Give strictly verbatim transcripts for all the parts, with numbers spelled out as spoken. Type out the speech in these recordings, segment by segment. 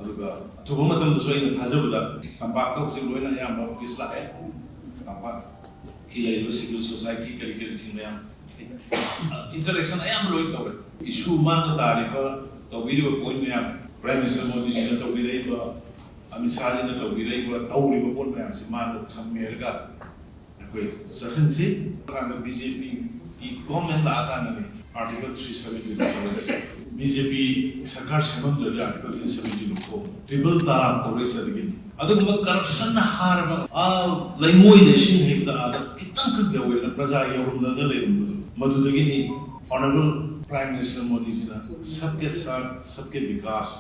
ꯑꯗꯨꯒ ꯑꯊꯨꯕ ꯃꯇꯝꯗꯁꯨ ꯑꯩꯅ ꯊꯥꯖꯕꯗ ꯇꯝꯄꯥꯛꯇ ꯍꯧꯖꯤꯛ ꯂꯣꯏꯅ ꯑꯌꯥꯝꯕ ꯄꯤꯁ ꯂꯥꯛꯑꯦ꯫ ꯇꯝꯄꯥꯛꯀꯤ ꯂꯩꯔꯤꯕ ꯁꯤꯚꯤꯜ ꯁꯣꯁꯥꯏꯇꯤ ꯀꯔꯤ ꯀꯔꯤꯁꯤꯡ ꯃꯌꯥꯝ ꯏꯟꯇꯔꯦꯛꯁꯟ ꯑꯌꯥꯝꯕ ꯂꯣꯏ ꯇꯧꯔꯦ꯫ ꯏꯁꯨ ꯃꯥꯅ ꯇꯥꯔꯤꯕ, ꯇꯧꯕꯤꯔꯤꯕ ꯄꯣꯏꯟ ꯃꯌꯥꯝ, ꯄ꯭ꯔꯥꯏꯝ ꯃꯤꯅꯤꯁꯇꯔ ꯃꯣꯗꯤꯖꯤꯅ ꯇꯧꯕꯤꯔꯛꯏꯕ, ꯑꯃꯤꯠ ꯁꯥꯍꯖꯤꯅ ꯇꯧꯕꯤꯔꯛꯏꯕ, ꯇꯧꯔꯤꯕ ꯄꯣꯠ ꯃꯌꯥꯝꯁꯤ ꯃꯥꯅ ꯊꯝꯃꯦꯔꯒ ꯑꯩꯈꯣꯏ ꯆꯠꯁꯤꯟꯁꯤ꯫ ꯀꯥꯟꯗ ꯕꯤ ꯖꯦ ꯄꯤꯒꯤ ꯒꯣꯔꯃꯦꯟ ꯂꯥꯛꯑꯀꯥꯟꯗꯅꯤ ꯑꯥꯔꯇꯤꯀꯜ ꯊ꯭ꯔꯤ ꯁꯚꯦꯟꯇꯤ ꯇꯧꯔꯤꯁꯦ꯫ ꯕꯤ ꯖꯦ ꯄꯤ ꯁꯔꯀꯥꯔ ꯁꯦꯝꯃꯝꯗ꯭ꯔꯗꯤ ꯑꯥꯔꯇꯤꯀꯜ ꯊ꯭ꯔꯤ ꯁꯚꯦꯟꯇꯤ ꯂꯧꯊꯣꯛꯑꯣ꯫ ꯇ꯭ꯔꯤꯄꯜ ꯇꯂꯥꯛ ꯇꯧꯔꯤꯁꯦ ꯑꯗꯒꯤꯅꯤ꯫ ꯑꯗꯨꯒꯨꯝꯕ ꯀꯔꯞꯁꯟꯅ ꯍꯥꯔꯕ, ꯑꯥ, ꯂꯩꯉꯣꯏꯗ ꯏꯁꯤꯡ ꯍꯩꯕꯗ ꯑꯥꯗ ꯈꯤꯇꯪꯈꯛ ꯌꯧꯋꯦꯅ ꯄ꯭ꯔꯖꯥ ꯌꯧꯔꯝꯗꯅ ꯂꯩꯔꯝꯕꯗꯣ, ꯃꯗꯨꯗꯒꯤꯅꯤ ꯑꯣꯅꯔꯦꯕꯜ ꯄ꯭ꯔꯥꯏꯝ ꯃꯤꯅꯤꯁꯇꯔ ꯃꯣꯗꯤꯖꯤꯅ ꯁꯕꯀꯦ ꯁꯥꯊ, ꯁꯕꯀꯦ ꯕꯤꯀꯥꯁ,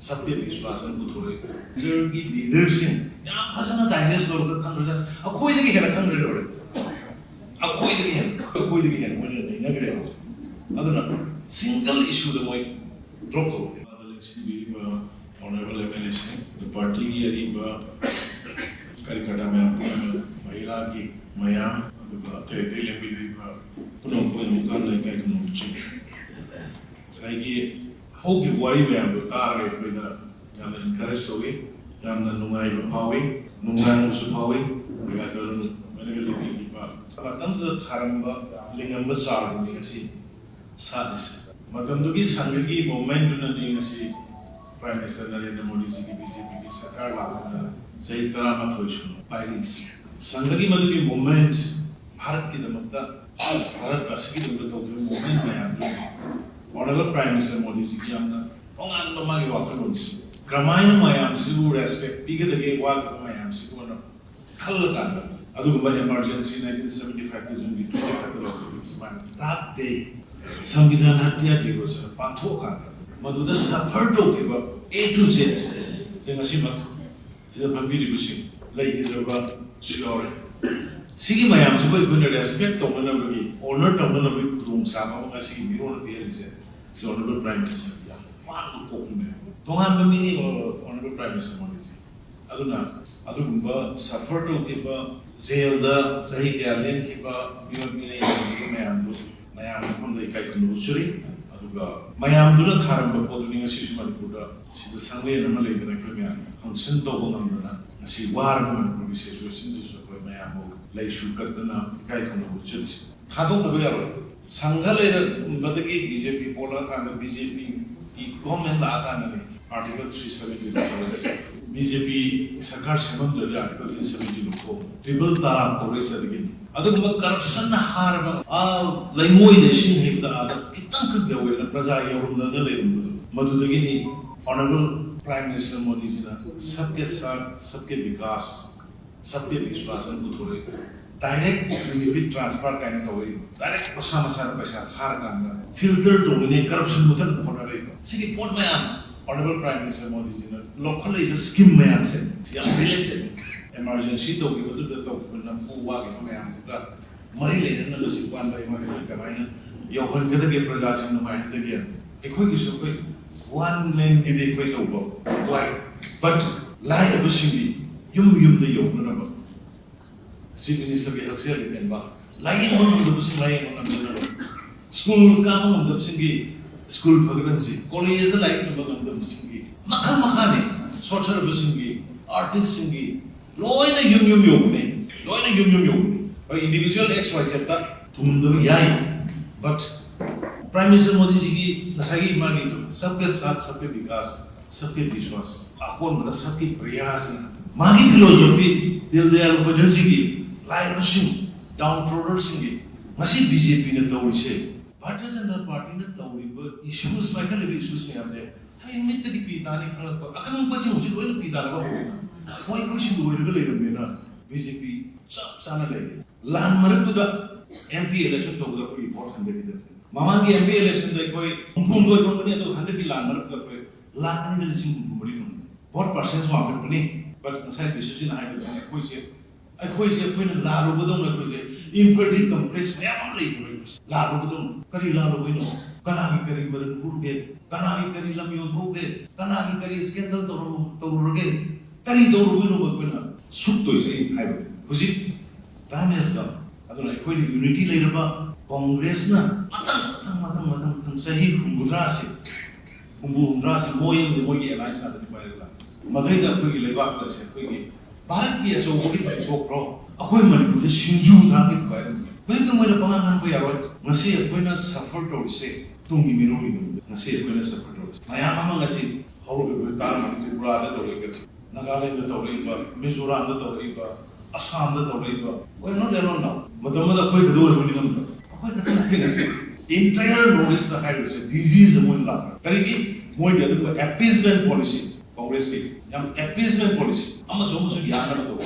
ꯁꯕꯀꯦ ꯕꯤꯁ꯭ꯋꯥꯁ ꯑꯅ ꯄꯨꯊꯣꯔꯛꯏ꯫ ꯂꯤꯗꯔꯒꯤ ꯂꯤꯗꯔꯁꯤꯡ ꯌꯥꯝ ꯐꯖꯅ ꯗꯥꯏꯖꯦꯁ ꯇꯧꯔꯒ ꯈꯪꯕꯗ ꯑꯩꯈꯣꯏꯗꯒꯤ ꯍꯦꯟꯅ ꯈꯪꯈ꯭ꯔꯦ ꯂꯣꯏꯔꯦ꯫ ꯑꯩꯈꯣꯏꯗꯒꯤ ꯍꯦꯟꯅ, ꯑꯩꯈꯣꯏꯗꯒꯤ ꯍꯦꯟꯅ ꯃꯣꯏꯅ ꯅꯩꯅꯈ꯭ꯔꯦꯕ꯫ ꯑꯗꯨꯅ ꯁꯤꯡꯒꯜ ꯏꯁꯨꯗ ꯃꯣꯏ ꯗ꯭ꯔꯣꯞ ꯇꯧꯔꯦ꯫ ꯂꯦꯡꯁꯤꯟꯕꯤꯔꯤꯕ ꯑꯣꯅꯔꯦꯕꯜ ꯑꯦꯝ ꯑꯦꯜ ꯑꯦꯁꯤꯡ, ꯄꯥꯔꯇꯤꯒꯤ ꯑꯔꯤꯕ ꯀꯔꯤ ꯀꯔꯥ ꯃꯌꯥꯝ ꯄꯨꯝꯅꯃꯛ, ꯃꯍꯤꯂꯥꯒꯤ ꯃꯌꯥꯝ, ꯑꯗꯨꯒ ꯑꯇꯩ ꯑꯇꯩ ꯂꯦꯡꯕꯤꯔꯤꯕ ꯄꯨꯝꯅꯃꯛꯄꯨ ꯑꯩꯅ ꯃꯈꯥ ꯂꯩꯀꯥꯏ ꯈꯨꯅꯧ ꯆꯤꯡ ꯉꯁꯥꯏꯒꯤ ꯍꯧꯈꯤꯕ ꯋꯥꯔꯤ ꯃꯌꯥꯝꯗꯣ ꯇꯥꯔꯒ ꯑꯩꯈꯣꯏꯗ ꯌꯥꯝꯅ ꯏꯟꯀꯔꯦꯖ ꯇꯧꯏ, ꯌꯥꯝꯅ ꯅꯨꯡꯉꯥꯏꯕ ꯐꯥꯎꯏ, ꯅꯨꯡꯉꯥꯏꯕꯁꯨ ꯐꯥꯎꯏ꯫ ꯃꯦꯒꯥꯇꯣꯟ ꯃꯅꯒ ꯂꯤꯄꯤꯒꯤ ꯃꯇꯝꯗꯨꯗ ꯊꯥꯔꯝꯕ, ꯂꯤꯡꯉꯝꯕ ꯆꯥꯔꯕꯅꯤ ꯉꯁꯤ ꯁꯥꯠꯂꯤꯁꯦ꯫ ꯃꯇꯝꯗꯨꯒꯤ ꯁꯪꯒꯒꯤ ꯃꯣꯚꯃꯦꯟꯗꯨꯅꯗꯤ ꯉꯁꯤ ꯄ꯭ꯔꯥꯏꯝ ꯃꯤꯅꯤꯁꯇꯔ ꯅꯔꯦꯟꯗ꯭ꯔ ꯃꯣꯗꯤꯖꯤꯒꯤ ꯕꯤ ꯖꯦ ꯄꯤꯒꯤ ꯁꯔꯀꯥꯔ ꯂꯥꯛꯄꯗ ꯆꯍꯤ ꯇꯔꯥꯃꯥꯊꯣꯏ ꯁꯨꯅ ꯄꯥꯏꯔꯤꯁꯦ꯫ ꯁꯪꯒꯒꯤ ꯃꯗꯨꯒꯤ ꯃꯣꯚꯃꯦꯟ, ꯚꯥꯔꯠꯀꯤꯗꯃꯛꯇ, ꯚꯥꯔꯠ ꯑꯁꯤꯒꯤꯗꯃꯛꯇ ꯇꯧꯈꯤꯕ ꯃꯣꯚꯃꯦꯟ ꯃꯌꯥꯝꯗꯨ ꯑꯣꯅꯔꯦꯕꯜ ꯄ꯭ꯔꯥꯏꯝ ꯃꯤꯅꯤꯁꯇꯔ ꯃꯣꯗꯤꯖꯤꯒꯤ ꯌꯥꯝꯅ ꯇꯣꯉꯥꯟꯕ ꯃꯥꯒꯤ ꯋꯥꯈꯜꯂꯣꯟꯁꯤ, ꯀꯔꯝꯍꯥꯏꯅ ꯃꯌꯥꯝꯁꯤꯕꯨ ꯔꯦꯁꯄꯦꯛ ꯄꯤꯒꯗꯒꯦ, ꯋꯥꯠꯂꯤꯕ ꯃꯌꯥꯝꯁꯤꯕꯨꯅ ꯈꯜꯂꯀꯥꯟꯗ, ꯑꯗꯨꯒꯨꯝꯕ ꯏꯃꯥꯔꯖꯦꯟꯁꯤ ꯅꯥꯏꯟꯇꯤꯟ ꯁꯚꯦꯟꯇꯤ ꯐꯥꯏꯚꯀꯤ ꯖꯨꯟꯒꯤ ꯇ꯭ꯋꯦꯟꯇꯤ ꯐꯥꯏꯚꯇ ꯂꯧꯈꯤꯕ ꯁꯨꯃꯥꯏꯅ ꯗꯥꯛ ꯗꯦ, ꯁꯪꯕꯤꯙꯥꯟ ꯍꯠꯌꯥ ꯗꯤꯕꯁ ꯄꯥꯡꯊꯣꯛꯑꯀꯥꯟꯗ, ꯃꯗꯨꯗ ꯁꯐꯔ ꯇꯧꯈꯤꯕ ꯑꯦ ꯇꯨ ꯖꯦꯠ ꯁꯦ ꯉꯁꯤꯃꯛ ꯁꯤꯗ ꯐꯝꯕꯤꯔꯤꯕꯁꯤꯡ ꯂꯩꯈꯤꯗ꯭ꯔꯕꯁꯨ ꯌꯥꯎꯔꯦ꯫ ꯁꯤꯒꯤ ꯃꯌꯥꯝꯁꯤꯕꯨ ꯑꯩꯈꯣꯏꯅ ꯔꯦꯁꯄꯦꯛ ꯇꯧꯅꯅꯕꯒꯤ, ꯑꯣꯅꯔ ꯇꯧꯅꯅꯕꯒꯤ ꯈꯨꯗꯣꯡꯆꯥꯕ ꯑꯃ ꯉꯁꯤꯒꯤ ꯃꯤꯔꯣꯜꯅ ꯄꯤꯍꯜꯂꯤꯁꯦ, ꯁꯤ ꯑꯣꯅꯔꯦꯕꯜ ꯄ꯭ꯔꯥꯏꯝ ꯃꯤꯅꯤꯁꯇꯔ ꯌꯥꯝ ꯋꯥꯡꯕ ꯀꯣꯛꯅꯦ꯫ ꯇꯣꯉꯥꯟꯕ ꯃꯤꯅꯤ ꯑꯣꯅꯔꯦꯕꯜ ꯄ꯭ꯔꯥꯏꯝ ꯃꯤꯅꯤꯁꯇꯔ ꯃꯣꯗꯤꯖꯤ꯫ ꯑꯗꯨꯅ ꯑꯗꯨꯒꯨꯝꯕ ꯁꯐꯔ ꯇꯧꯈꯤꯕ, ꯖꯦꯜꯗ ꯆꯍꯤ ꯀꯌꯥ ꯂꯦꯟꯈꯤꯕ ꯃꯤꯑꯣꯏ ꯃꯤꯅꯩ ꯃꯌꯥꯝꯗꯨ ꯃꯌꯥꯝ ꯃꯐꯝꯗ ꯏꯀꯥꯏ ꯈꯨꯝꯅꯕ ꯎꯠꯆꯔꯤ꯫ ꯑꯗꯨ ꯃꯌꯥꯝꯗꯨꯅ ꯊꯥꯔꯝꯕ ꯄꯣꯠꯇꯨꯅꯤ ꯉꯁꯤꯁꯨ ꯃꯅꯤꯄꯨꯔꯗ ꯁꯤꯗ ꯁꯪꯂꯦꯟ ꯑꯃ ꯂꯩꯗꯅ ꯑꯩꯈꯣꯏ ꯃꯌꯥꯝ function ꯇꯧꯕ ꯉꯝꯗꯅ ꯉꯁꯤ ꯋꯥꯔꯕ ꯃꯅꯤꯄꯨꯔꯒꯤ situationꯁꯤꯁꯨ ꯑꯩꯈꯣꯏ ꯃꯌꯥꯝꯕꯨ ꯂꯩꯁꯨ ꯀꯠꯇꯅ ꯏꯀꯥꯏ ꯈꯨꯝꯅꯕ ꯎꯠꯆꯔꯤꯁꯦ꯫ ꯊꯥꯗꯣꯛꯅꯕ ꯌꯥꯔꯣꯏ꯫ ꯁꯪꯒ ꯂꯩꯔꯝꯕꯗꯒꯤ BJP ꯄꯣꯛꯂꯛꯑꯀꯥꯟꯗ BJPꯒꯤ government ꯂꯥꯛꯑꯀꯥꯟꯗꯅꯤ Article three seventy ꯂꯧꯊꯣꯔꯛꯏꯁꯦ꯫ BJP ꯁꯔꯀꯥꯔ ꯁꯦꯝꯃꯝꯗ꯭ꯔꯗꯤ Article three seventy ꯂꯧꯊꯣꯛꯑꯣ꯫ Triple ꯇꯂꯥꯛ ꯇꯧꯔꯛꯏꯁꯦ ꯑꯗꯒꯤꯅꯤ꯫ ꯑꯗꯨꯒꯨꯝꯕ corruptionꯅ ꯍꯥꯔꯕ, ꯑꯥ, ꯂꯩꯉꯣꯏ ꯂꯩꯁꯤꯡ ꯍꯩꯕꯗ ꯑꯥꯗ ꯈꯤꯇꯪꯈꯛ ꯌꯧꯋꯦꯅ ꯄ꯭ꯔꯖꯥ ꯌꯧꯔꯝꯗꯅ ꯂꯩꯔꯝꯕꯗꯣ, ꯃꯗꯨꯗꯒꯤꯅꯤ Honourable Prime Minister ꯃꯣꯗꯤꯖꯤꯅ सबके साथ सबके विकास, सबके विश्वास ꯑꯅ ꯄꯨꯊꯣꯔꯛꯏ꯫ Direct benefit transfer ꯀꯥꯏꯅ ꯇꯧꯔꯛꯏ꯫ Direct ꯃꯁꯥ ꯃꯁꯥꯅ ꯄꯩꯁꯥ ꯊꯥꯔꯀꯥꯟꯗ filter ꯇꯧꯕꯅꯦ, corruption ꯃꯨꯊꯠꯅꯕ ꯍꯣꯠꯅꯔꯛꯏꯕ꯫ ꯁꯤꯒꯤ ꯄꯣꯠ ꯃꯌꯥꯝ Honourable Prime Minister ꯃꯣꯗꯤꯖꯤꯅ ꯂꯧꯈꯠꯂꯛꯏꯕ scheme ꯃꯌꯥꯝꯁꯦ ꯌꯥꯝ related꯫ Emergency ꯇꯧꯈꯤꯕꯗꯨꯗ ꯇꯧꯈꯤꯕ ꯅꯝꯐꯨ ꯋꯥꯈꯤꯕ ꯃꯌꯥꯝꯗꯨꯒ ꯃꯔꯤ ꯂꯩꯅꯅ ꯂꯨꯆꯤꯡ ꯄꯥꯟꯕ ꯑꯩꯉꯣꯟꯗ ꯀꯃꯥꯏꯅ ꯌꯧꯍꯟꯒꯗꯒꯦ, ꯄ꯭ꯔꯖꯥꯁꯤꯡ ꯅꯨꯡꯉꯥꯏꯍꯟꯗꯒꯦ? ꯑꯩꯈꯣꯏꯒꯤꯁꯨ ꯑꯩꯈꯣꯏ one manꯒꯤꯗꯤ ꯑꯩꯈꯣꯏ ꯇꯧꯕ ꯋꯥꯏ, but ꯂꯥꯏꯔꯕꯁꯤꯡꯒꯤ ꯌꯨꯝ ꯌꯨꯝꯗ ꯌꯧꯅꯅꯕ Chief Ministerꯒꯤ ꯍꯛꯁꯦꯜꯒꯤ ꯇꯦꯡꯕꯥꯡ, ꯂꯥꯏꯌꯦꯡꯕ ꯉꯝꯗꯕꯁꯤꯡ ꯂꯥꯏꯌꯦꯡꯕ ꯉꯝꯅꯅꯕ, school ꯀꯥꯕ ꯉꯝꯗꯕꯁꯤꯡꯒꯤ school ꯐꯒꯠꯍꯟꯁꯤ, collegeꯇ ꯂꯥꯏꯔꯤꯛ ꯇꯝꯕ ꯉꯝꯗꯕꯁꯤꯡꯒꯤ ꯃꯈꯜ ꯃꯈꯥꯅꯤ, ꯁꯣꯠꯊꯔꯕꯁꯤꯡꯒꯤ, artistꯁꯤꯡꯒꯤ, ꯂꯣꯏꯅ ꯌꯨꯝ ꯌꯨꯝ ꯌꯧꯕꯅꯦ, ꯂꯣꯏꯅ ꯌꯨꯝ ꯌꯨꯝ ꯌꯧꯕꯅꯦ꯫ ꯍꯣꯏ, individual X Y Zꯗ ꯊꯨꯡꯗꯕ ꯌꯥꯏ, but Prime Minister ꯃꯣꯗꯤꯖꯤꯒꯤ ꯉꯁꯥꯏꯒꯤ ꯃꯥꯒꯤ सबके साथ सबके विकास, सबके विश्वास, ꯑꯀꯣꯟꯕꯗ सबके प्रयासꯅ ꯃꯥꯒꯤ philosophy, ꯗꯤꯟ ꯗꯌꯥꯜ ꯎꯄꯥꯙ꯭ꯌꯥꯌꯖꯤꯒꯤ ꯂꯥꯏꯔꯕꯁꯤꯡ, down troddenꯁꯤꯡꯒꯤ ꯉꯁꯤ BJPꯅ ꯇꯧꯔꯤꯁꯦ, ꯚꯥꯔꯇꯤꯌ ꯖꯅꯇꯥ ꯄꯥꯔꯇꯤꯅ ꯇꯧꯔꯤꯕ issues, ꯄꯥꯏꯈꯠꯂꯤꯕ issues ꯃꯌꯥꯝꯁꯦ ꯍꯌꯦꯡ ꯃꯤꯠꯇꯒꯤ ꯄꯤ ꯇꯥꯅꯤ ꯈꯪꯉꯛꯄ ꯑꯈꯪꯕꯁꯤꯡ ꯍꯧꯖꯤꯛ ꯂꯣꯏꯅ ꯄꯤ ꯇꯥꯅꯕ ꯍꯧꯔꯦ꯫ ꯃꯣꯏ ꯑꯩꯈꯣꯏꯁꯤ ꯂꯣꯏꯔꯒ ꯂꯩꯔꯝꯃꯦꯅ BJP ꯆꯞ ꯆꯥꯅ ꯂꯩꯔꯦ꯫ ꯂꯥꯟ ꯃꯔꯛꯇꯨꯗ MP election ꯇꯧꯕꯗ ꯑꯩꯈꯣꯏꯒꯤ vote ꯍꯟꯊꯈꯤꯗꯕꯅꯤ꯫ ꯃꯃꯥꯡꯒꯤ MP electionꯗ ꯑꯩꯈꯣꯏ ꯍꯨꯝꯐꯨ ꯍꯨꯝꯗꯣꯏ ꯐꯪꯕꯅꯤ, ꯑꯗꯨꯒ ꯍꯟꯗꯛꯀꯤ ꯂꯥꯟ ꯃꯔꯛꯇ ꯑꯩꯈꯣꯏ ꯂꯥꯈ ꯑꯅꯤꯒ ꯂꯤꯁꯤꯡ ꯍꯨꯝꯐꯨ ꯃꯔꯤ ꯐꯪꯕꯅꯤ꯫ Vote percentage ꯋꯥꯡꯈꯠꯄꯅꯤ꯫ But ꯉꯁꯥꯏ ꯕꯤꯁ꯭ꯋꯖꯤꯠꯅ ꯍꯥꯏꯕꯗꯨꯅ ꯑꯩꯈꯣꯏꯁꯦ, ꯑꯩꯈꯣꯏꯁꯦ ꯑꯩꯈꯣꯏꯅ ꯂꯥꯜꯂꯨꯕꯗꯧꯅ ꯑꯩꯈꯣꯏꯁꯦ inferiority complex ꯃꯌꯥꯝ ꯑꯃ ꯂꯩꯈ꯭ꯔꯦ꯫ ꯑꯩꯈꯣꯏꯁꯦ ꯂꯥꯜꯂꯨꯕꯗꯧꯅ꯫ ꯀꯔꯤ ꯂꯥꯜꯂꯨꯕꯩꯅꯣ? ꯀꯅꯥꯒꯤ ꯀꯔꯤ ꯃꯔꯟ ꯍꯨꯔꯨꯒꯦ? ꯀꯅꯥꯒꯤ ꯀꯔꯤ ꯂꯝ ꯌꯣꯟꯊꯣꯛꯎꯒꯦ? ꯀꯅꯥꯒꯤ ꯀꯔꯤ scandal ꯇꯧꯔꯝ-, ꯇꯧꯔꯨꯔꯒꯦ? ꯀꯔꯤ ꯇꯧꯔꯨꯕꯩꯅꯣ ꯑꯩꯈꯣꯏꯅ ꯁꯨꯛꯇꯣꯏꯁꯦ? ꯑꯩ ꯍꯥꯏꯕ ꯍꯧꯖꯤꯛ time has come꯫ ꯑꯗꯨꯅ ꯑꯩꯈꯣꯏꯅ unity ꯂꯩꯔꯕ, ꯀꯣꯡꯒ꯭ꯔꯦꯁꯅ ꯃꯊꯪ, ꯃꯊꯪ, ꯃꯊꯪ, ꯃꯊꯪ, ꯃꯊꯪ ꯆꯍꯤ ꯍꯨꯝꯐꯨꯇꯔꯥꯁꯦ, ꯍꯨꯝꯐꯨ ꯍꯨꯝꯐꯨꯇꯔꯥꯁꯦ ꯃꯣꯏ ꯑꯃꯗꯤ ꯃꯣꯏꯒꯤ ꯑꯦꯂꯥꯏꯟꯁ ꯉꯥꯛꯇꯅꯤ ꯄꯥꯏꯔꯒ ꯂꯥꯛꯄꯁꯦ꯫ ꯃꯊꯪꯗ ꯑꯩꯈꯣꯏꯒꯤ ꯂꯩꯕꯥꯛꯇꯁꯦ ꯑꯩꯈꯣꯏꯒꯤ ꯚꯥꯔꯠꯀꯤ ꯑꯆꯧꯕꯒꯤ ꯊꯣꯛꯈ꯭ꯔꯣ, ꯑꯩꯈꯣꯏ ꯃꯅꯤꯄꯨꯔꯗ ꯁꯤꯡꯖꯨ ꯊꯥꯛꯀꯦ ꯄꯥꯏꯔꯝꯃꯤ꯫ ꯍꯧꯖꯤꯛꯇ ꯃꯣꯏꯅ ꯄꯉꯥꯡ ꯉꯥꯡꯕ ꯌꯥꯔꯣꯏ꯫ ꯉꯁꯤ ꯑꯩꯈꯣꯏꯅ ꯁꯐꯔ ꯇꯧꯔꯤꯁꯦ ꯇꯨꯡꯒꯤ ꯃꯤꯔꯣꯜꯒꯤꯗꯃꯛꯇ꯫ ꯉꯁꯤ ꯑꯩꯈꯣꯏꯅ ꯁꯐꯔ ꯇꯧꯔꯤꯁꯦ ꯃꯌꯥꯝ ꯑꯃ ꯉꯁꯤ ꯍꯧꯔꯛꯂꯤꯕ ꯇꯥꯔꯝꯕꯅꯤ꯫ ꯇ꯭ꯔꯤꯄꯨꯔꯥꯗ ꯇꯧꯔꯛꯏꯕ, ꯅꯥꯒꯥꯂꯦꯟꯗ ꯇꯧꯔꯛꯏꯕ, ꯃꯤꯖꯣꯔꯥꯝꯗ ꯇꯧꯔꯛꯏꯕ, ꯑꯁꯥꯝꯗ ꯇꯧꯔꯛꯏꯕ, ꯍꯣꯏ, ꯅꯣꯠ ꯑꯦꯂꯣꯟ ꯅꯥꯎ꯫ ꯃꯇꯝ ꯑꯃꯗ ꯑꯩꯈꯣꯏ ꯈꯛꯇ ꯑꯣꯏꯔꯕꯅꯤ ꯈꯪꯕ꯭ꯔꯥ? ꯑꯩꯈꯣꯏ ꯈꯛꯇ ꯅꯠꯇꯦ ꯉꯁꯤ꯫ ꯏꯟꯇꯥꯌꯔ ꯅꯣꯔꯠ ꯏꯁꯇ ꯍꯥꯏꯔꯤꯕꯁꯦ ꯗꯤꯖꯤꯁꯤꯗ ꯃꯣꯏ ꯂꯥꯛꯈ꯭ꯔꯦ꯫ ꯀꯔꯤꯒꯤ? ꯃꯣꯏꯒꯤ ꯑꯗꯨꯒꯨꯝꯕ ꯑꯦꯄꯤꯁꯃꯦꯟ ꯄꯣꯂꯤꯁꯤ, ꯀꯣꯡꯒ꯭ꯔꯦꯁꯀꯤ ꯌꯥꯝ ꯑꯦꯄꯤꯁꯃꯦꯟ ꯄꯣꯂꯤꯁꯤ, ꯑꯃꯁꯨ ꯑꯃꯁꯨ ꯌꯥꯅꯕ ꯇꯧꯕ꯫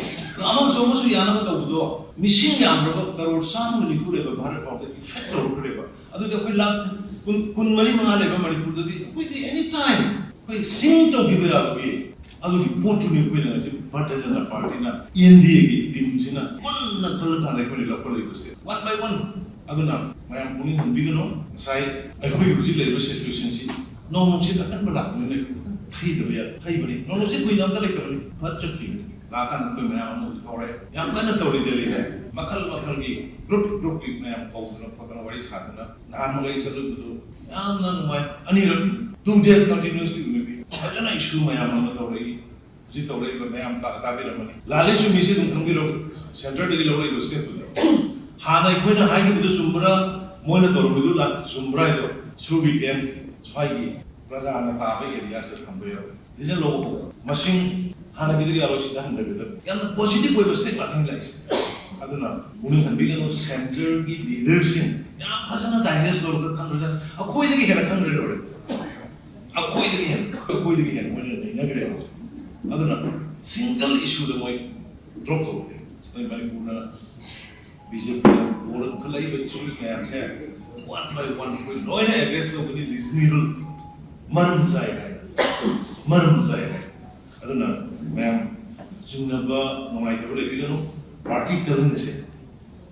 ꯑꯃꯁꯨ ꯑꯃꯁꯨ ꯌꯥꯅꯕ ꯇꯧꯕꯗꯣ ꯃꯤꯁꯤꯡ ꯌꯥꯝꯂꯕ ꯀꯔꯣꯔ ꯆꯥꯝꯃꯒ ꯅꯤꯐꯨ ꯂꯩꯕ ꯚꯥꯔꯠ ꯐꯥꯎꯗ ꯏꯐꯦꯛ ꯇꯧꯔꯛꯈ꯭ꯔꯦꯕ꯫ ꯑꯗꯨꯗꯤ ꯑꯩꯈꯣꯏ ꯂꯥꯛ ꯀꯨꯟ, ꯀꯨꯟ ꯃꯔꯤ ꯃꯉꯥ ꯂꯩꯕ ꯃꯅꯤꯄꯨꯔꯗꯗꯤ ꯑꯩꯈꯣꯏꯗꯤ ꯑꯦꯅꯤ ꯇꯥꯏꯝ ꯑꯩꯈꯣꯏ ꯁꯤꯡ ꯇꯧꯈꯤꯕ ꯌꯥꯕꯒꯤ ꯑꯗꯨꯒꯤ ꯄꯣꯠꯇꯨꯅꯤ ꯑꯩꯈꯣꯏꯅ ꯉꯁꯤ ꯚꯥꯔꯇꯤꯌ ꯖꯅꯇꯥ ꯄꯥꯔꯇꯤꯅ, ꯑꯦꯟ ꯗꯤ ꯑꯦꯒꯤ ꯇꯤꯝꯁꯤꯅ ꯄꯨꯟꯅ ꯈꯜꯂꯀꯥꯟꯗ ꯑꯩꯈꯣꯏꯅ ꯂꯧꯈꯠꯂꯛꯏꯕꯁꯦ ꯋꯥꯟ ꯕꯥꯏ ꯋꯥꯟ꯫ ꯑꯗꯨꯅ ꯃꯌꯥꯝ ꯄꯨꯛꯅꯤꯡ ꯍꯟꯕꯤꯒꯅꯨ꯫ ꯉꯁꯥꯏ ꯑꯩꯈꯣꯏ ꯍꯧꯖꯤꯛ ꯂꯩꯔꯤꯕ ꯁꯤꯆꯨꯋꯦꯁꯟꯁꯤ ꯅꯣꯡ ꯅꯨꯡꯁꯤꯠ ꯑꯀꯟꯕ ꯂꯥꯛꯄꯅꯤꯅ ꯊꯩꯗꯕ ꯌꯥꯗꯦ꯫ ꯊꯩꯕꯅꯤ꯫ ꯅꯣꯡ ꯅꯨꯡꯁꯤꯠ ꯀꯨꯏꯅ ꯑꯝꯇ ꯂꯩꯇꯕꯅꯤ꯫ ꯐꯠ ꯆꯠꯈꯤꯕꯅꯤ꯫ ꯂꯥꯛꯀꯥꯟꯗ ꯑꯩꯈꯣꯏ ꯃꯌꯥꯝ ꯑꯃ ꯍꯧꯖꯤꯛ ꯍꯧꯔꯦ꯫ ꯌꯥꯝ ꯀꯟꯅ ꯇꯧꯔꯤ ꯗꯦꯜꯂꯤꯗ꯫ ꯃꯈꯜ ꯃꯈꯜꯒꯤ ꯒ꯭ꯔꯨꯞ ꯒ꯭ꯔꯨꯞꯀꯤ ꯃꯌꯥꯝ ꯀꯧꯗꯅ ꯈꯣꯠꯇꯅ ꯋꯥꯔꯤ ꯁꯥꯗꯅ ꯅꯍꯥꯟ ꯃꯈꯩ ꯆꯠꯂꯨꯕꯗꯣ ꯌꯥꯝꯅ ꯅꯨꯡꯉꯥꯏ꯫ ꯑꯅꯤꯔꯛ, ꯇꯨ ꯗꯦꯖ ꯀꯟꯇꯤꯅ꯭ꯌꯨꯁꯂꯤ ꯎꯅꯕꯤ꯫ ꯐꯖꯅ ꯏꯁꯨ ꯃꯌꯥꯝ ꯑꯃ ꯇꯧꯔꯛꯏ꯫ ꯍꯧꯖꯤꯛ ꯇꯧꯔꯛꯏꯕ ꯃꯌꯥꯝ ꯇꯥ-, ꯇꯥꯕꯤꯔꯝꯃꯅꯤ꯫ ꯂꯥꯜꯂꯤ ꯆꯨꯝꯃꯤꯁꯤ ꯑꯗꯨꯝ ꯈꯪꯕꯤꯔꯣ꯫ ꯁꯦꯟꯇꯔꯗꯒꯤ ꯂꯧꯔꯛꯏꯕ ꯁ꯭ꯇꯦꯞꯇꯨꯗ ꯍꯥꯟꯅ ꯑꯩꯈꯣꯏꯅ ꯍꯥꯏꯈꯤꯕꯗꯨ ꯆꯨꯝꯕ꯭ꯔꯥ, ꯃꯣꯏꯅ ꯇꯧꯔꯝꯃꯤꯗꯨ ꯂꯥ-, ꯆꯨꯝꯕ꯭ꯔꯥ ꯍꯥꯏꯗꯣ ꯁꯨꯕꯤ ꯀꯦꯝ ꯁ꯭ꯋꯥꯏꯒꯤ ꯄ꯭ꯔꯖꯥꯅ ꯇꯥꯕ ꯑꯦꯔꯤꯌꯥꯁꯤꯗ ꯊꯝꯕ ꯌꯥꯎꯏ꯫ ꯁꯤꯗ ꯂꯧꯕ ꯍꯧꯔꯣ꯫ ꯃꯁꯤꯡ ꯍꯥꯟꯅꯒꯤꯗꯨꯒꯤ ꯑꯂꯣꯏꯁꯤꯗ ꯍꯟꯊꯒꯗꯕ꯫ ꯌꯥꯝꯅ ꯄꯣꯖꯤꯇꯤꯚ ꯑꯣꯏꯕ ꯁ꯭ꯇꯦꯞ ꯉꯥꯛꯇꯅꯤ ꯂꯥꯛꯏꯁꯦ꯫ ꯑꯗꯨꯅ ꯄꯨꯛꯅꯤꯡ ꯍꯟꯕꯤꯒꯅꯨ, ꯁꯦꯟꯇꯔꯒꯤ ꯂꯤꯗꯔꯁꯤꯡ ꯌꯥꯝ ꯐꯖꯅ ꯗꯥꯏꯖꯦꯁ ꯇꯧꯔꯒ ꯈꯪꯈ꯭ꯔꯖꯥꯠꯅꯤ꯫ ꯑꯩꯈꯣꯏꯗꯒꯤ ꯍꯦꯟꯅ ꯈꯪꯈ꯭ꯔꯦ ꯂꯣꯏꯔꯦ꯫ ꯑꯩꯈꯣꯏꯗꯒꯤ ꯍꯦꯟꯅ, ꯑꯩꯈꯣꯏꯗꯒꯤ ꯍꯦꯟꯅ ꯃꯣꯏꯅ ꯅꯩꯅꯈ꯭ꯔꯦꯕ꯫ ꯑꯗꯨꯅ ꯁꯤꯡꯒꯜ ꯏꯁꯨꯗ ꯃꯣꯏ ꯗ꯭ꯔꯣꯞ ꯇꯧꯗꯦ꯫ ꯑꯩꯈꯣꯏ ꯃꯅꯤꯄꯨꯔꯅ ꯕꯤ ꯖꯦ ꯄꯤꯅ ꯕꯣꯔꯗ ꯄꯨꯈꯠꯂꯛꯏꯕ ꯏꯁꯨꯁ ꯃꯌꯥꯝꯁꯦ ꯋꯥꯟ ꯕꯥꯏ ꯋꯥꯟ ꯑꯩꯈꯣꯏ ꯂꯣꯏꯅ ꯑꯦꯗ꯭ꯔꯦꯁ ꯇꯧꯒꯅꯤ, ꯔꯤꯖꯅꯦꯕꯜ, ꯃꯔꯝ ꯆꯥꯏ ꯍꯥꯏ, ꯃꯔꯝ ꯆꯥꯏ ꯍꯥꯏ꯫ ꯑꯗꯨꯅ ꯃꯌꯥꯝ ꯆꯤꯡꯅꯕ, ꯅꯨꯡꯉꯥꯏꯇꯕ ꯂꯩꯕꯤꯒꯅꯨ꯫ ꯄꯥꯔꯇꯤ ꯀꯜꯍꯟꯁꯦ꯫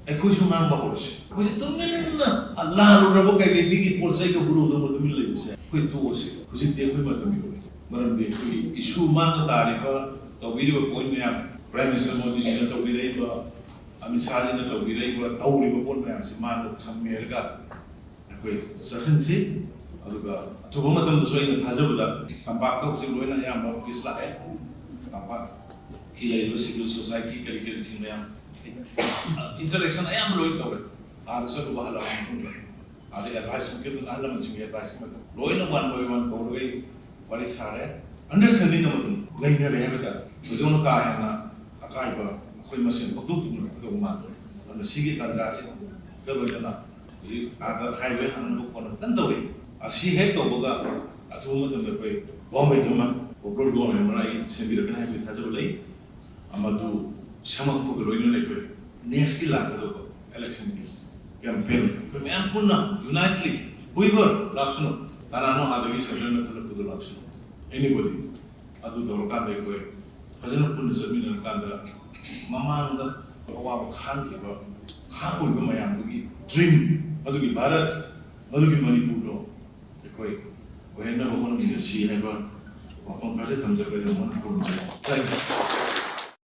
ꯑꯩꯈꯣꯏꯁꯨ ꯉꯥꯡꯕ ꯍꯧꯔꯁꯤ꯫ ꯑꯩꯈꯣꯏꯁꯦ ꯇꯨꯃꯤꯟꯅ ꯂꯥꯜꯂꯨꯔꯕ ꯀꯩꯀꯩ ꯃꯤꯒꯤ ꯄꯣꯠ ꯆꯩ ꯀꯧꯕ ꯂꯧꯗꯅ ꯇꯨꯃꯤꯟ ꯂꯩꯕꯁꯦ ꯑꯩꯈꯣꯏ ꯇꯣꯛꯑꯁꯤ꯫ ꯍꯧꯖꯤꯛꯇꯤ ꯑꯩꯈꯣꯏ ꯃꯇꯝ ꯌꯧꯔꯦ꯫ ꯃꯔꯝꯗꯤ ꯑꯩꯈꯣꯏꯒꯤ ꯏꯁꯨ ꯃꯥꯡꯗ ꯇꯥꯔꯤꯕ, ꯇꯧꯕꯤꯔꯤꯕ ꯄꯣꯏꯟ ꯃꯌꯥꯝ, ꯄ꯭ꯔꯥꯏꯝ ꯃꯤꯅꯤꯁꯇꯔ ꯃꯣꯗꯤꯖꯤꯅ ꯇꯧꯕꯤꯔꯛꯏꯕ, ꯑꯃꯤꯠ ꯁꯥꯍꯖꯤꯅ ꯇꯧꯕꯤꯔꯛꯏꯕ, ꯇꯧꯔꯤꯕ ꯄꯣꯠ ꯃꯌꯥꯝꯁꯤ ꯃꯥꯡꯗ ꯊꯝꯃꯦꯔꯒ ꯑꯩꯈꯣꯏ ꯆꯠꯁꯤꯟꯁꯤ꯫ ꯑꯗꯨꯒ ꯑꯊꯨꯕ ꯃꯇꯝꯗꯁꯨ ꯑꯩꯅ ꯊꯥꯖꯕꯗ ꯇꯝꯄꯥꯛꯇ ꯍꯧꯖꯤꯛ ꯂꯣꯏꯅ ꯑꯌꯥꯝꯕ ꯑꯣꯐꯤꯁ ꯂꯥꯛꯑꯦ꯫ ꯇꯝꯄꯥꯛꯀꯤ ꯂꯩꯔꯤꯕ ꯁꯤꯚꯤꯜ ꯁꯣꯁꯥꯏꯇꯤ ꯀꯔꯤ ꯀꯔꯤꯁꯤꯡ ꯃꯌꯥꯝ ꯏꯟꯇꯔꯦꯛꯁꯟ ꯑꯌꯥꯝꯕ ꯂꯣꯏ ꯇꯧꯔꯦ꯫ ꯑꯥꯗ ꯆꯠꯂꯨꯕ ꯍꯜꯂꯛꯑꯕ ꯃꯇꯨꯡꯗ ꯑꯗꯩ ꯑꯦꯗꯚꯥꯏꯁ ꯃꯇꯨꯡ ꯑꯍꯜ ꯂꯃꯟꯁꯤꯡꯒꯤ ꯑꯦꯗꯚꯥꯏꯁꯀꯤ ꯃꯇꯨꯡ ꯂꯣꯏꯅ ꯋꯥꯟ ꯕꯥꯏ ꯋꯥꯟ ꯀꯧꯔꯒ ꯑꯩ ꯋꯥꯔꯤ ꯁꯥꯔꯦ꯫ ꯑꯟꯗꯔꯁꯇꯦꯟꯗꯤꯡ ꯑꯃ ꯑꯗꯨꯝ ꯂꯩꯅꯔꯦ ꯍꯥꯏꯕ ꯇꯥꯔꯦ꯫ ꯊꯣꯏꯗꯣꯛꯅ ꯀꯥ ꯍꯦꯟꯅ ꯑꯀꯥꯏꯕ ꯑꯩꯈꯣꯏ ꯃꯁꯦꯟ ꯊꯣꯛꯇꯣꯛꯇꯨꯅ ꯀꯩꯗꯧꯕ ꯃꯥꯟꯗ꯭ꯔꯦ꯫ ꯑꯗꯨꯅ ꯁꯤꯒꯤ ꯇꯥꯟꯖꯥꯁꯤ ꯂꯣꯏꯅꯅ ꯍꯧꯖꯤꯛ ꯑꯥꯗ ꯍꯥꯏꯋꯦ ꯍꯥꯡꯅꯕ ꯈꯣꯠꯅꯕ ꯀꯟꯅ ꯇꯧꯔꯤ꯫ ꯑꯁꯤ ꯍꯦꯛ ꯇꯧꯕꯒ ꯑꯊꯨꯕ ꯃꯇꯝꯗ ꯑꯩꯈꯣꯏ ꯒꯣꯔꯃꯦꯟ ꯑꯃ, ꯄꯣꯄꯨꯂꯔ ꯒꯣꯔꯃꯦꯟ ꯑꯃ ꯑꯩ ꯁꯦꯝꯕꯤꯔꯛꯀꯅꯤ ꯍꯥꯏꯕꯒꯤ ꯊꯥꯖꯕ ꯂꯩ꯫ ꯃꯗꯨ ꯁꯦꯝꯃꯛꯄꯒ ꯂꯣꯏꯅꯅ ꯑꯩꯈꯣꯏ ꯅꯦꯛꯁꯀꯤ ꯂꯥꯛꯀꯗꯧꯕ ꯏꯂꯦꯛꯁꯟꯒꯤ ꯀꯦꯝꯄꯦꯟ ꯑꯩꯈꯣꯏ ꯃꯌꯥꯝ ꯄꯨꯟꯅ ꯌꯨꯅꯥꯏꯠꯂꯤ ꯍꯨꯏꯕꯔ ꯂꯥꯛꯁꯅꯨ, ꯀꯅꯥꯅꯣ ꯑꯥꯗꯒꯤ ꯁꯦꯟꯇ꯭ꯔꯦꯜꯅ ꯈꯜꯂꯛꯄꯗꯣ ꯂꯥꯛꯁꯅꯨ, ꯑꯦꯅꯤꯕꯣꯗꯤ, ꯑꯗꯨ ꯇꯧꯔꯀꯥꯟꯗ ꯑꯩꯈꯣꯏ ꯐꯖꯅ ꯄꯨꯟꯅ ꯆꯠꯃꯤꯟꯅꯔꯀꯥꯟꯗ ꯃꯃꯥꯡꯗ ꯑꯋꯥꯕ ꯈꯥꯡꯈꯤꯕ, ꯈꯥꯡꯉꯨꯔꯤꯕ ꯃꯌꯥꯝꯗꯨꯒꯤ ꯗ꯭ꯔꯤꯝ, ꯑꯗꯨꯒꯤ ꯚꯥꯔꯠ, ꯃꯗꯨꯒꯤ ꯃꯅꯤꯄꯨꯔꯗꯣ ꯑꯩꯈꯣꯏ ꯑꯣꯏꯍꯟꯅꯕ ꯍꯣꯠꯅꯃꯤꯟꯅꯁꯤ ꯍꯥꯏꯕ ꯋꯥꯐꯝ ꯈꯔꯗꯤ ꯊꯝꯖꯔꯒ ꯑꯩ ꯑꯃꯨꯛ ꯈꯨꯔꯨꯝꯖꯔꯤ꯫ Thank you.